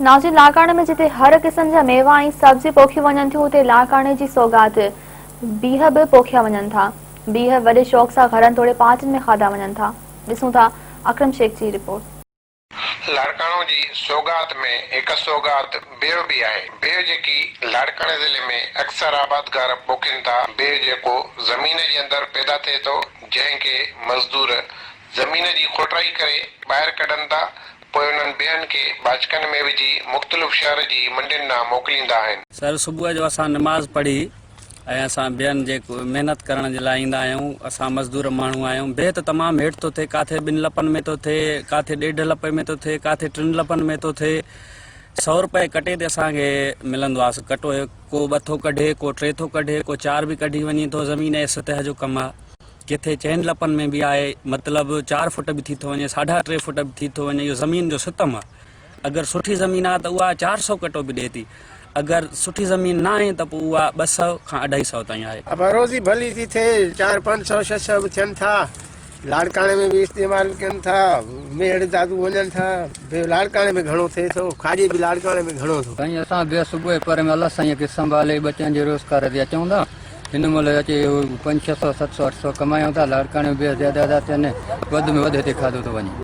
ناظرين لاڙڪاڻي ۾ جتي هر قسم جا ميوا ۽ سبزيون پوکيون وڃن ٿيون اتي لاڙڪاڻي جي سوغات بيهه به پوکيا وڃن ٿا. بيهه وڏي شوق سان گهرن توڙي پارٽين ۾ کاڌا وڃن ٿا. ڏسون ٿا اڪرم شيخ جي رپورٽ. لاڙڪاڻو جي سوغات ۾ هڪ سوغات بيهه به آهي. بيهه جيڪي لاڙڪاڻي ضلعي ۾ اڪثر آبادگار پوکين ٿا. بيهه جيڪو زمين جي اندر پيدا ٿئي ٿو جنهن کي مزدور زمين جي کوٽرائي ڪري ٻاهر ڪڍن ٿا، پوء انهن بيهن کي ٻاچڪن ۾ وجهي مختلف شهر جي منڊين ڏانهن موڪليندا آهن. سر صبح جو اسان نماز پڙهي ۽ اسان بيهن جي محنت ڪرڻ جي لاء ايندا آهيون اسان مزدور ماڻهو آهيون بيهه ته تمام هيٺ ٿو ٿئي ڪاٿي ٻن لپن ۾ ٿو ٿئي ڪاٿي ڏيڍ لپي ۾ ٿو ٿئي ڪاٿي ٽن لپن ۾ ٿو ٿئي سو روپئي ڪٽي تي اسان کي ملندو آهي ڪٽو ڪو ٻه ٿو ڪڍي ڪو ٽي ٿو ڪڍي ڪو چار به ڪڍي وڃي ٿو زمين ۽ سطح جو ڪم آهي ڪٿي چئن لپن ۾ به آهي مطلب چار فوٽ به ٿي ٿو وڃي ساڍا ٽي فوٽ به ٿي ٿو وڃي اهو زمين جو ستم آهي اگر سٺي زمين آهي ته اها چار سو ڪٽو به ڏئي ٿي اگر سٺي زمين نه آهي ته پوء اها ٻه سو کان اڍائي سو تائين آهي. ابا روزي ڀلي ٿي ٿئي چار پنج سو ڇهه سو به ٿين ٿا لاڙڪاڻي ۾ به استعمال ڪن ٿا ميهڙ دادو وڃن ٿا بيهه لاڙڪاڻي ۾ گهڻو ٿئي ٿو کاڄي به لاڙڪاڻي ۾ گهڻو ٿو. سائين اسان به صبح پر ۾ الله سائين کي سنڀالي ٻچن جي روزگار تي اچون ٿا. هن مهل اچي اهو پنج ڇهه سو ست سو اٺ سو ڪمايون ٿا لاڙڪاڻي ۾ به زياده ٿا ٿين وڌ ۾ وڌ هتي کاڌو ٿو وڃي.